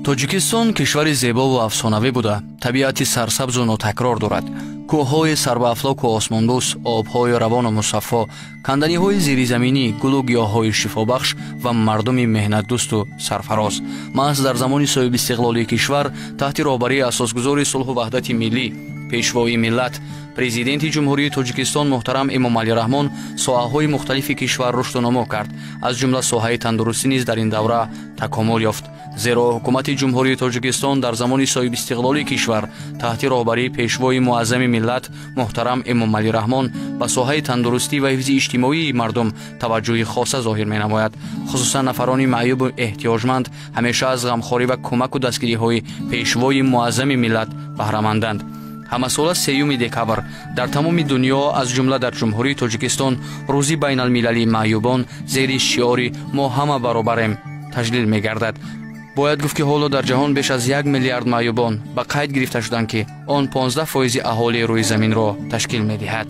Тоҷикистон кишвари зебову афсонавӣ буда, табиати сарсабзу нотакрор дорад. Кӯҳҳои сарбаафлоку осмонбӯс, обҳои равону мусаффо, канданиҳои зеризаминӣ, гулу гиёҳҳои шифобахш ва мардуми меҳнатдӯсту сарфароз. Маҳз дар замони соҳибистиқлолии кишвар таҳти роҳбарии асосгузори сулҳу ваҳдати миллӣ, пешвои миллат, президенти Ҷумҳурии Тоҷикистон муҳтарам Эмомалӣ Раҳмон соҳаҳои мухталифи кишвар рушду намо кард. Аз ҷумла соҳаи тандурустӣ низ дар ин давра такомул ёфт. Зеро ҳукумати Ҷумҳурии Тоҷикистон дар замони соҳибистиқлолии кишвар таҳти роҳбарии пешвои муаззами миллат муҳтарам Эмомалӣ Раҳмон ба соҳаи тандурустӣ ва ҳифзи иҷтимоии мардум таваҷҷӯҳи хоса зоҳир менамояд. Хусусан нафарони маъюбу эҳтиёҷманд ҳамеша аз ғамхорӣ ва кӯмаку дастгириҳои пешвои муаззами миллат баҳраманданд. Ҳамасола 3 декабр дар тамоми дунё, аз ҷумла дар Ҷумҳурии Тоҷикистон, рӯзи байналмилалии маъюбон зери шиори «Мо ҳама баробарем» таҷлил мегардад. Бояд гуфт, ки ҳоло дар ҷаҳон беш аз 1 миллиард маъюбон ба қайд гирифта шуданд, ки он 15% аҳолии рӯи заминро ташкил медиҳад.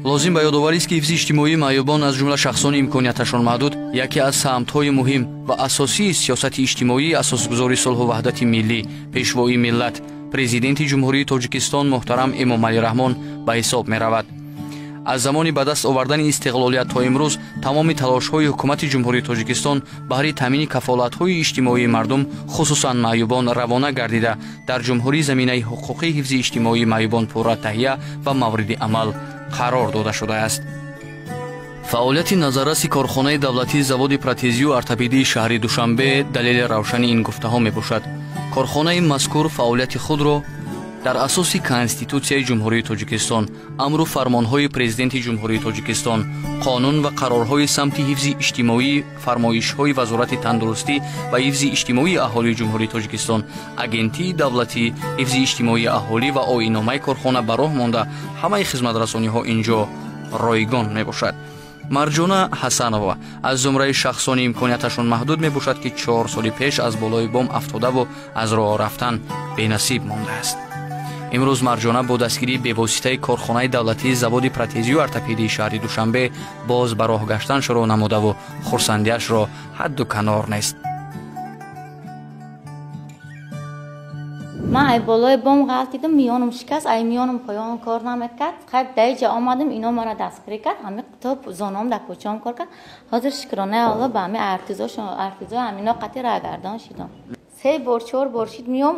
Лозим ба ёдоварист, ки ҳифзи иҷтимоии маъюбон, аз ҷумла шахсони имконияташон маҳдуд, яке аз самтҳои муҳим ва асосии сиёсати иҷтимоии асосгузори сулҳу ваҳдати миллӣ, пешвои миллат, президенти Ҷумҳурии Тоҷикистон муҳтарам Эмомалӣ Раҳмон ба ҳисоб меравад. Аз замони ба даст овардани истиқлолият то имрӯз тамоми талошҳои ҳукумати Ҷумҳурии Тоҷикистон баҳри таъмини кафолатҳои иҷтимоии мардум, хусусан маъюбон, равона гардида, дар ҷумҳурӣ заминаи ҳуқуқии ҳифзи иҷтимоии маъюбон пурра таҳия ва мавриди амал қарор дода шудааст. Фаъолияти назарраси корхонаи давлатии заводи протезию ортопедии шаҳри Душанбе далели равшани ин гуфтаҳо мебошад. Корхонаи мазкур фаъолияти худро дар асоси Конститутсияи Ҷумҳурии Тоҷикистон, амру фармонҳои Президенти Ҷумҳурии Тоҷикистон, қонун ва қарорҳои самти ҳифзи иҷтимоӣ, фармоишҳои Вазорати тандурустӣ ва ҳифзи иҷтимоии аҳолии Ҷумҳурии Тоҷикистон, Агентии давлатии ҳифзи иҷтимоии аҳолӣ ва оинномаи корхона ба роҳ монда, ҳамаи хизматрасониҳо инҷо ройгон мебошад. Марҷона Ҳасанова аз зумраи шахсони имконияташон маҳдуд мебошад, ки 4 соли пеш аз болои бом афтодаву аз роҳ рафтан бенасиб мондааст. Имрӯз Марҷона бо дастгирии бевоситаи корхонаи давлатии заводи протезию ортопедии шаҳри Душанбе боз ба роҳ гаштан шурӯъ намудаву хурсандиашро ҳадду канор нест. Ман ай болои бом ғалтидам, миёнам шикаст, ай миёнам поён кор намекард. Хайр, даиҷа омадам, ино мара дастгирӣ кард, ҳами то зоном дар кӯчаам кор кард. Ҳозир шукронаи Аллоҳ ба ҳами артизошон, ҳамино қатъи раҳгардон шидам. 3 бор 4 бор шид миём,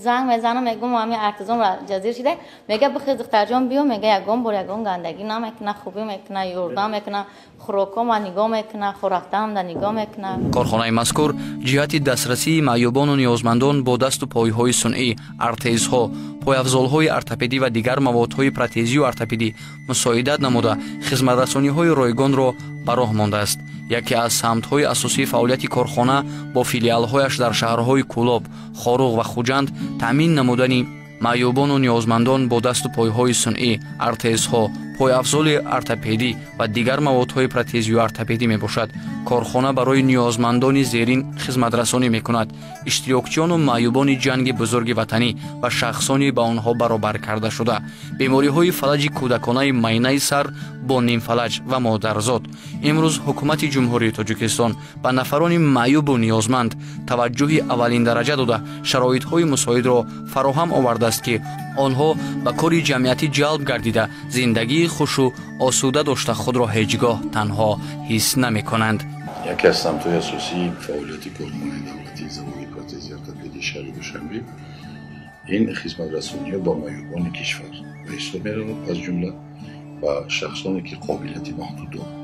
занг мезанам, мегӯм ҳами артизон ҷазир шида, мега бихез духтарҷон биё, мега ягон бор ягон гандагӣ намекуна, хубӣ мекуна, ёрдам мекуна, хӯрокома нигоҳ мекуна, хӯрахтаамда нигоҳ мекуна. Корхонаи мазкур ҷиҳати дастрасии маъюбону ниёзмандон бо дасту пойҳои сунъӣ, артезҳо, пойафзолҳои ортопедӣ ва дигар маводҳои протезию ортопедӣ мусоидат намуда, хизматрасониҳои ройгонро ба роҳ мондааст. Яке аз самтҳои асосии фаъолияти корхона бо филиалҳояш дар шаҳрҳои Кӯлоб, Хоруғ ва Хуҷанд таъмин намудани маъюбону ниёзмандон бо дасту пойҳои сунъӣ, артезҳо, пойафзоли ортопедӣ ва дигар маводҳои протезию ортопедӣ мебошад. Корхона барои ниёзмандони зерин хизматрасонӣ мекунад: иштирокчиёну маъюбони ҷанги бузурги ватанӣ ва шахсони ба онҳо баробар карда шуда, бемориҳои фалаҷи кӯдаконаи майнаи сар бо нимфалаҷ ва модарзод. Имрӯз ҳукумати Ҷумҳурии Тоҷикистон ба нафарони маъюбу ниёзманд таваҷҷӯҳи аввалиндараҷа дода, шароитҳои мусоидро фароҳам овардааст, ки онҳо ба кори ҷамъиятӣ ҷалб гардида, зиндагии хушу осуда дошта, худро ҳеҷ гоҳ танҳо ҳис намекунанд. Яке аз самтҳои асосии фаъолияти корхонаи давлатии заводи протезии ортопедии шаҳри Душанбе ин хизматрасониҳо ба маъюбони кишвар ба ҳисоб меравад, аз ҷумла ба шахсоне ки қобилияти маҳдуд доранд.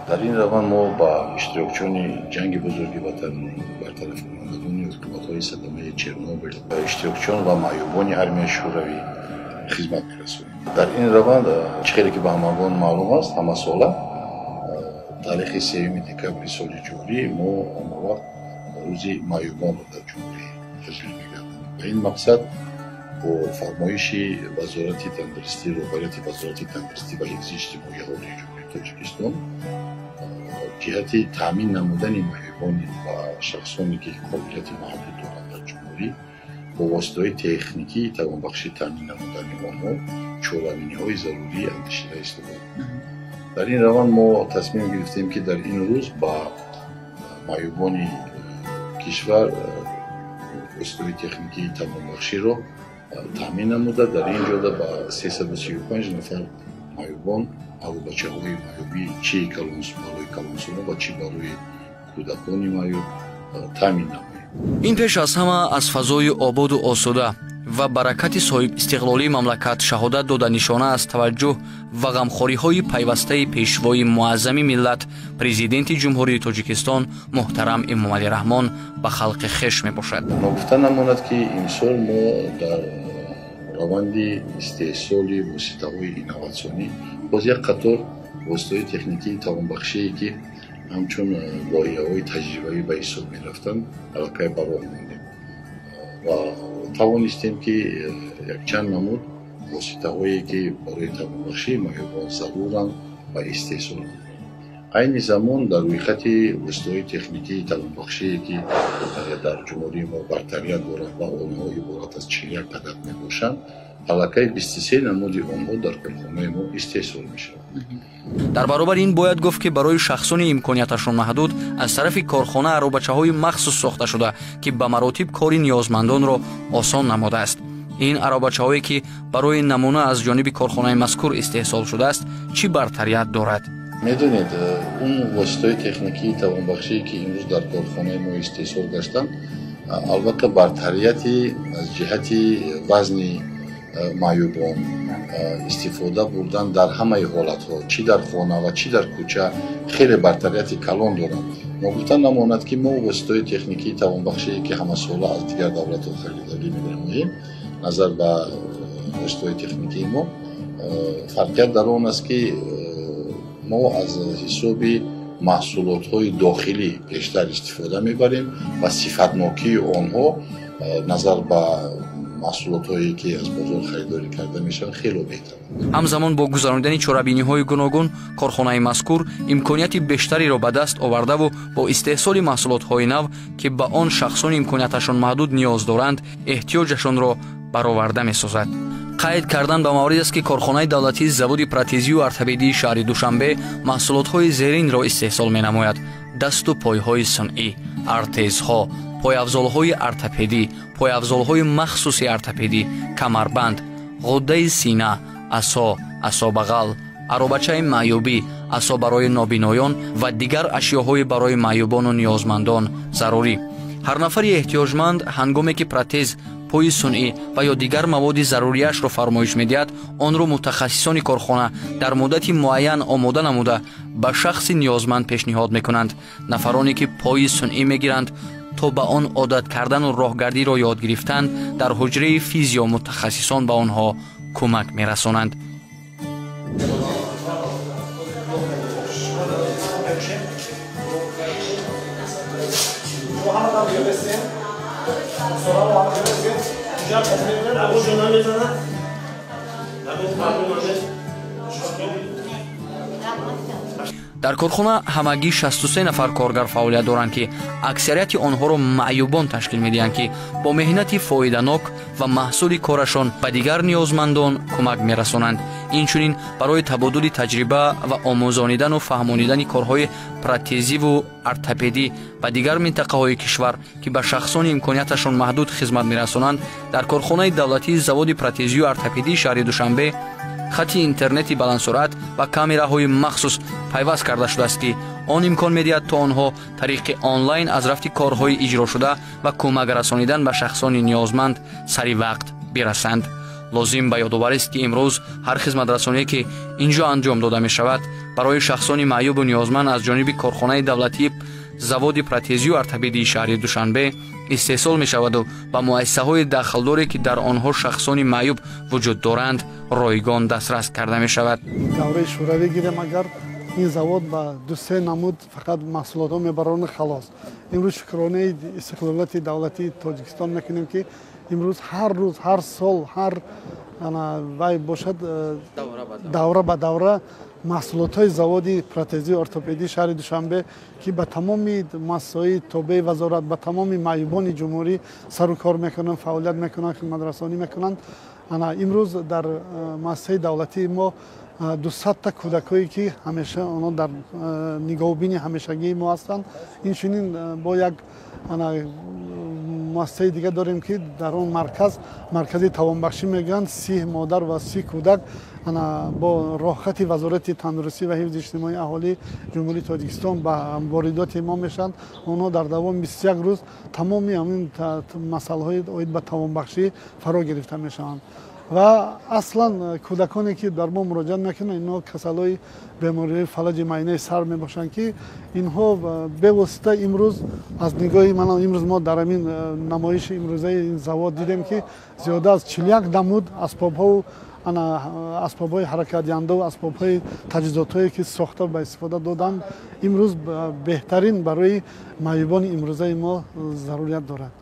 Дар ин раванд мо ба иштирокчиёни ҷанги бузурги ватанӣ, бартарафкунандагони оқибатҳои садамаи Чернобил, ба иштирокчиён ва маъюбони армияи Шӯравӣ хизмат мерасонем. Дар ин раванд, чӣ хеле ки ба ҳамагон маълум аст, ҳамасола таърихи 3 декабри соли ҷорӣ мо ҳамавақт рӯзи маъюбонро дар ҷумҳурӣ таҷлил мегардонем. Ба ин мақсад бо фармоиши Вазорати тандурустӣ, роҳбарияти Вазорати тандурустӣ ва ҳифзи иҷтимоии аҳолии Ҷумҳурии Тоҷикистон ҷиҳати таъмин намудани маъюбони ва шахсоне ки қобилияти маҳдуд доранд дар ҷумҳурӣ бо воситаҳои техникии тавонбахши таъмин намудани онҳо чорабиниҳои зарурӣ андешида истодаем. Дар ин раванд мо тасмим гирифтем, ки дар ин рӯз ба маъюбони кишвар воситаҳои техникии тавонбахширо таъмин намуда, дар ин ҷода ба 335 нафар маъюбон аробачаҳои маъюбӣ чи барои калонсолон ва чи барои кӯдакони маъюб таъмин намоем. Ин пеш аз ҳама аз фазои ободу осуда ва баракати соҳибистиқлолии мамлакат шаҳодат дода нишона аз таваҷҷӯҳ ва ғамхориҳои пайвастаи пешвои муаззами миллат, Президенти Ҷумҳурии Тоҷикистон муҳтарам Эмомалӣ Раҳмон ба халқи хеш мебошад. Ногуфта намонад, ки имсол мо дар раванди истеҳсоли воситаҳои инноватсионӣ боз як қатор воситаҳои техникии тавонбахшие, ки ҳамчун лоиҳаҳои таҷрибавӣ ба ҳисоб мерафтанд, аллакай ба роҳ мондем ва тавонистем, ки якчанд намуд воситаҳое, ки барои тавонбахшии маъюбон заруранд, ба истеҳсол намоем. Айни замон дар рӯйхати воситаҳои техникии тавонбахшие, ки дар ҷумҳурии мо бартарият доранд ва онҳо иборат аз 41 адад мебошанд, аллакай 23 намуди онҳо дар корхонаи мо истеҳсол мешаванд. Дар баробари ин бояд гуфт, ки барои шахсони имконияташон маҳдуд аз тарафи корхона аробачаҳои махсус сохта шуда, ки ба маротиб кори ниёзмандонро осон намудааст. Ин аробачаҳое, ки барои намуна аз ҷониби корхонаи мазкур истеҳсол шудааст, чӣ бартарият дорад? Медонед, он воситаҳои техникии тавонбахшие, ки имрӯз дар корхонаи мо истеҳсол гаштанд, албатта бартарияти аз ҷиҳати вазни маъюбон, истифода бурдан дар ҳамаи ҳолатҳо, чӣ дар хона ва чӣ дар кӯча, хеле бартарияти калон доранд. Ногуфта намонад, ки мо воситаҳои техникии тавонбахшие, ки ҳамасола аз дигар давлатҳо харидорӣ менамоем, назар ба воситаҳои техникии мо фарқият дар он аст, ки мо аз ҳисоби маҳсулотҳои дохилӣ бештар истифода мебарем ва сифатнокии онҳо назар ба маҳсулотҳое, ки аз бозор харидорӣ карда мешаванд, хело беҳтар. Ҳамзамон бо гузаронидани чорабиниҳои гуногун корхонаи мазкур имконияти бештареро ба даст овардаву бо истеҳсоли маҳсулотҳои нав, ки ба он шахсони имконияташон маҳдуд ниёз доранд, эҳтиёҷашонро бароварда месозад. Қайд кардан ба маврид аст, ки корхонаи давлатии заводи протезию ортопедии шаҳри Душанбе маҳсулотҳои зеринро истеҳсол менамояд: дасту пойҳои сунъӣ, артезҳо, пойафзолҳои ортопедӣ, пойафзолҳои махсуси ортопедӣ, камарбанд, ғуддаи сина, асо, асобағал, аробачаи маъюбӣ, асо барои нобиноён ва дигар ашёҳои барои маъюбону ниёзмандон зарурӣ. Ҳар нафари эҳтиёҷманд ҳангоме ки протез, пои сунъӣ ва ё дигар маводи зарурияшро фармоиш медиҳад, онро мутахассисони корхона дар муддати муайян омода намуда ба шахси ниёзманд пешниҳод мекунанд. Нафароне, ки пои сунъӣ мегиранд, то ба он одат кардану роҳгардиро ёд гирифтан, дар ҳуҷраи физио мутахассисон ба онҳо кӯмак мерасонанд. Дар корхона ҳамагӣ 63 нафар коргар фаъолият доранд, ки аксарияти онҳоро маъюбон ташкил медиҳанд, ки бо меҳнати фоиданок ва маҳсули корашон ба дигар ниёзмандон кӯмак мерасонанд. Инчунин барои табодули таҷриба ва омӯзонидану фаҳмонидани корҳои протезиву ортопедӣ ба дигар минтақаҳои кишвар, ки ба шахсони имконияташон маҳдуд хизмат мерасонанд, дар корхонаи давлатии заводи протезию ортопедии шаҳри Душанбе хати интернети баландсуръат ва камераҳои махсус пайваст карда шудааст, ки он имкон медиҳад, то онҳо тариқи онлайн аз рафти корҳои иҷрошуда ва кӯмак расонидан ба шахсони ниёзманд сари вақт бирасанд. Лозим ба ёдоварист, ки имрӯз ҳар хизматрасоние, ки ин ҷо анҷом дода мешавад, барои шахсони маъюбу ниёзманд аз ҷониби корхонаи давлатии заводи протезию ортопедии шаҳри Душанбе истеҳсол мешаваду ба муассисаҳои дахлдоре, ки дар онҳо шахсони маъюб вуҷуд доранд, ройгон дастрас карда мешавад. Давраи шӯравӣ гирем, агар ин завод ба ду-се намуд фақат маҳсулотҳо мебаронад, халос. Имрӯз шукронаи истиқлолияти давлатии Тоҷикистон мекунем, ки имрӯз ҳар рӯз, ҳар сол, ҳар вай бошад, давра ба давра маҳсулотҳои заводи протезию ортопедии шаҳри Душанбе, ки ба тамоми муассисаҳои тобеи вазорат, ба тамоми маъюбони ҷумҳурӣ сару кор мекунанд, фаъолият мекунанд, хизматрасонӣ мекунанд. Имрӯз дар муассисаи давлатии мо 200-та кӯдакое, ки ҳамеша онҳо дар нигоҳубини ҳамешагии мо ҳастанд. Инчунин бо як Муассисаи дига дорем, ки дар он марказ, маркази тавонбахшӣ мегӯянд, 30 модар ва 30 кӯдак бо роҳхати Вазорати тандурустӣ ва ҳифзи иҷтимоии аҳолии Ҷумҳурии Тоҷикистон ба воридоти мо мешаванд. Онҳо дар давоми 21 рӯз тамоми ҳамин масъалаҳои оид ба тавонбахшӣ фаро гирифта мешаванд. Ва аслан кӯдаконе, ки дар мо муроҷиат мекунанд, инҳо касалҳои бемориҳои фалаҷи майнаи сар мебошанд, ки инҳо бевосита имрӯз аз нигоҳи ман, имрӯз мо дар ҳамин намоиши имрӯзаи ин завод дидем, ки зиёда аз 41 намуд асбобҳо, асбобҳои ҳаракатдиҳандаву асбобҳои таҷҳизотҳое, ки сохта ба истифода доданд, имрӯз беҳтарин барои маъюбони имрӯзаи мо зарурият дорад.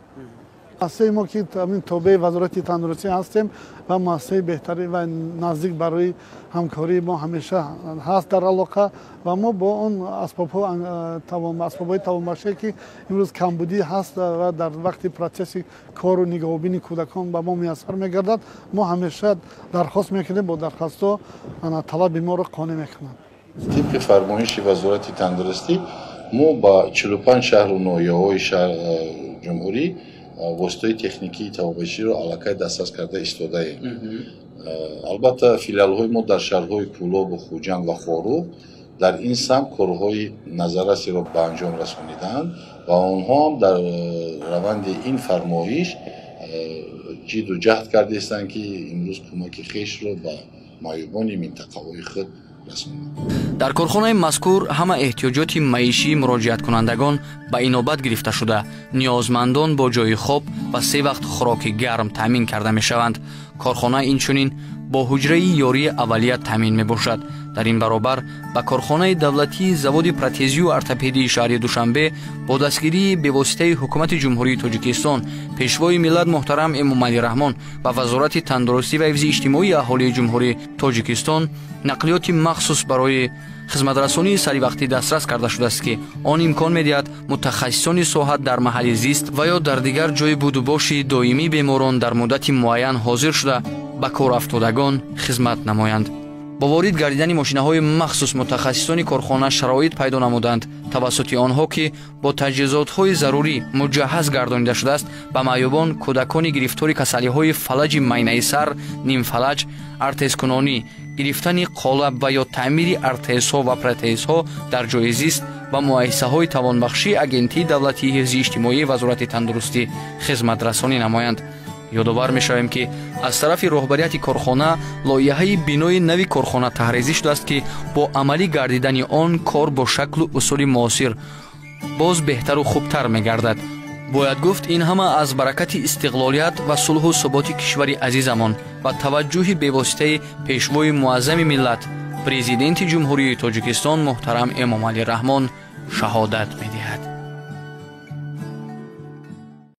Муассисаи мо, ки ҳамин тобеи Вазорати тандурустӣ ҳастем, ва муассисаи беҳтарин ва наздик барои ҳамкории мо ҳамеша ҳаст дар алоқа, ва мо бо он асбобҳои тавонбахшие, ки имрӯз камбудӣ ҳаст ва дар вақти процесси кору нигаҳбонии кӯдакон ба мо муяссар мегардад, мо ҳамеша дархост мекунем, бо дархостҳо талаби моро қонеъ мекунанд. Тибқи фармоиши Вазорати тандурустӣ мо ба 45 шаҳру ноҳияҳои ҷумҳурӣ воситаҳои техникии тавонбахширо аллакай дастрас карда истодаем. Албатта, филиалҳои мо дар шаҳрҳои Кӯлобу Хуҷанд ва Хоруғ дар ин самт корҳои назаррасиро ба анҷом расонидаанд ва онҳо ҳам дар раванди ин фармоиш ҷидду ҷаҳд кардаистанд, ки имрӯз кӯмаки хешро ба маъюбони минтақаҳои худ расонанд. Дар корхонаи мазкур ҳама эҳтиёҷоти маишии муроҷиаткунандагон ба инобат гирифта шуда, ниёзмандон бо ҷойи хоб ва се вақт хӯроки гарм таъмин карда мешаванд. Корхона инчунин бо ҳуҷраи ёрии аввалия таъмин мебошад. Дар ин баробар ба корхонаи давлатии заводи протезию ортопедии шаҳри Душанбе бо дастгирии бевоситаи Ҳукумати Ҷумҳурии Тоҷикистон, Пешвои миллат муҳтарам Эмомалӣ Раҳмон ва Вазорати тандурустӣ ва ҳифзи иҷтимоии аҳолии Ҷумҳурии Тоҷикистон нақлиёти махсус барои хизматрасонии саривақтӣ дастрас карда шудааст, ки он имкон медиҳад мутахассисони соҳа дар маҳалли зист ва ё дар дигар ҷойи будубоши доимии беморон дар муддати муайян ҳозир шуда, ба корафтодагон хизмат намоянд. Бо ворид гардидани мошинаҳои махсус мутахассисони корхона шароит пайдо намуданд, тавассути онҳо, ки бо таҷҳизотҳои зарурӣ муҷаҳҳаз гардонида шудааст, ба маъюбон, кӯдакони гирифтори касалиҳои фалаҷи майнаи сар, нимфалаҷ, артезкунонӣ, гирифтани қолаб ва ё таъмири артезҳо ва протезҳо дар ҷои зист ва муассисаҳои тавонбахшии Агентии давлатии ҳифзи иҷтимоии Вазорати тандурустӣ хизматрасонӣ намоянд. Ёдовар мешавем, ки аз тарафи роҳбарияти корхона лоиҳаи бинои нави корхона таҳрезӣ шудааст, ки бо амалӣ гардидани он кор бо шаклу усули муосир боз беҳтару хубтар мегардад. Бояд гуфт, ин ҳама аз баракати истиқлолият ва сулҳу суботи кишвари азизамон ва таваҷҷӯҳи бевоситаи Пешвои муаззами миллат, Президенти Ҷумҳурии Тоҷикистон муҳтарам Эмомалӣ Раҳмон шаҳодат медиҳад.